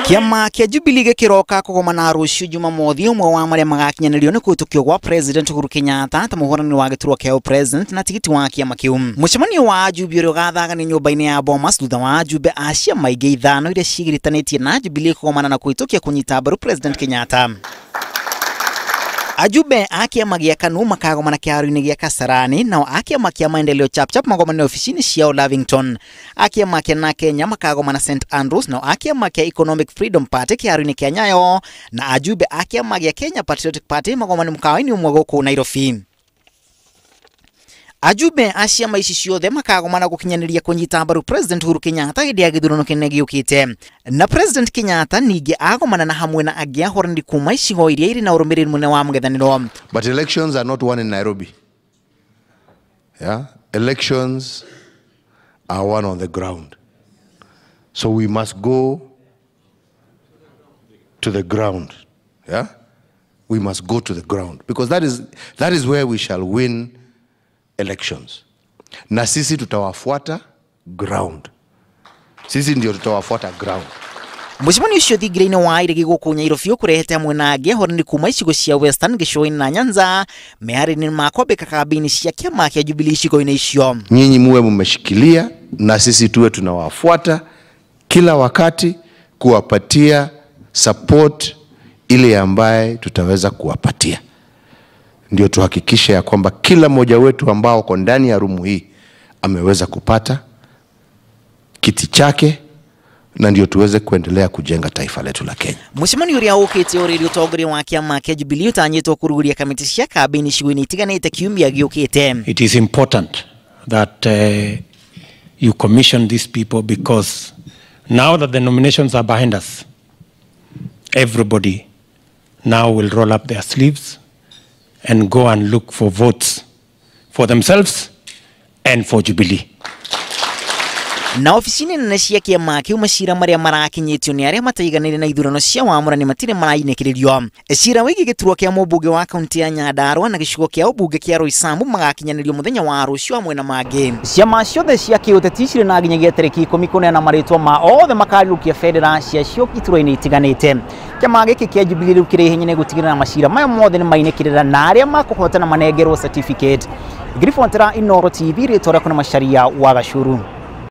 Kĩama kĩa Jubilee gĩkĩroka kũgomana rũciũ Jumamothi, ũmwe wa marĩa magakinyanĩrio nĩ kũhĩtũkio gwa President Uhuru Kenyatta ta mũhũrani wa gĩturwa kĩa President na tigiti wa kĩama kĩu. Mũcemanio wa ajumbe ũrĩa ũgathaganio nyũmba-inĩ ya Bomas thutha wa ajumbe a ciama ingĩ ithano iria ciĩgiritanĩtie na Jubilee kũgomana na kũhĩtũkia kũnyita mbaru President Kenyatta. Ajumbe a kĩama gĩa KANU makagomana kĩharo-inĩ gĩa Kasarani, nao a kĩama kĩa Maendeleo Chapchap magomane ofici-inĩ ciao Lavington. A kĩama kĩa Na Kenya makagomana St Andrews, nao a kĩama kĩa Economic Freedom Party kĩharo-inĩ kĩa Nyayo, na ajumbe a kĩama gĩa Kenya Patriotic Party magomane mũkawa-inĩ ũmwe gũkũ Nairobi. Ajumbe a ciama ici ciothe makagomana gũkinyanĩria kũnyita mbaru President Uhuru Kenyatta hĩndĩ ya gĩthurano kĩnene gĩũkĩte. Na President Kenyatta ningĩ agomana na hamwe na angĩ ahũranĩri kuma icigo iria irĩ na ũrũmĩrĩri mũnene wa mũng'ethanĩro. But elections are not won in Nairobi. Yeah? Elections are won on the ground. So we must go to the ground. Yeah? We must go to the ground because that is where we shall win elections. Na sisi tutawafuata ground. Sisi ndio tutawafuata ground. Mũcemanio ũcio thingira-inĩ wa iregi gũkũ Nairobi ũkũrehete hamwe na angĩ ahũranĩri kuma icigo cia Western, Gĩcũa-inĩ na Nyanza meharĩria-inĩ ma kwambĩka kambĩini cia kĩama kĩa Jubilee icigo-inĩ icio. Nyinyi muwe mmeshikilia na sisi tuwe tunawafuata kila wakati kuwapatia support ile ambaye tutaweza kuwapatia, ndio tuhakikishe ya kwamba kila mmoja wetu ambao uko ndani ya room hii ameweza kupata kiti chake, na ndio tuweze kuendelea kujenga taifa letu la Kenya. Mũcemanio ũrĩa ũkĩte ũrĩrĩ ũtongoria wa kĩama kĩa Jubilee ũtanyĩtwo kũrugũria kamĩtĩ cia kambĩini icigo-inĩ itiganĩte kiumia gĩũkĩte. It is important that you commission these people because now that the nominations are behind us, everybody now will roll up their sleeves and go and look for votes for themselves and for Jubilee. Na ofici-inĩ nene cia kĩama kĩu, macira marĩa marakinyĩtio nĩ arĩa mataiganĩire na ithurano cia wamũrani matirĩ marainĩkĩrĩrio. Cira wĩgiĩ gĩturwa kĩa mũmbunge wa kaunti ya Nyandarua na gĩcigo kĩa ũmbunge kĩa Roysambu magakinyanĩrio mũthenya wa rũciũ hamwe na mangĩ. Ciama ciothe cia kĩũteti cirĩ na nginyagia tarĩki 10 kũneana marĩtwa ma othe makarirũkia bendera ciacio iturwa-inĩ itiganĩte. Kĩama gĩkĩ kĩa Jubilee rĩu kĩrĩ ihenya-inĩ gũtigĩrĩra macira maya mothe nĩ mainĩkĩrĩra na arĩa makũhotana manengerwo certificate. Ngiribotera Inooro TV, rĩtwa rĩakwa nĩ Macharia wa Gacuru.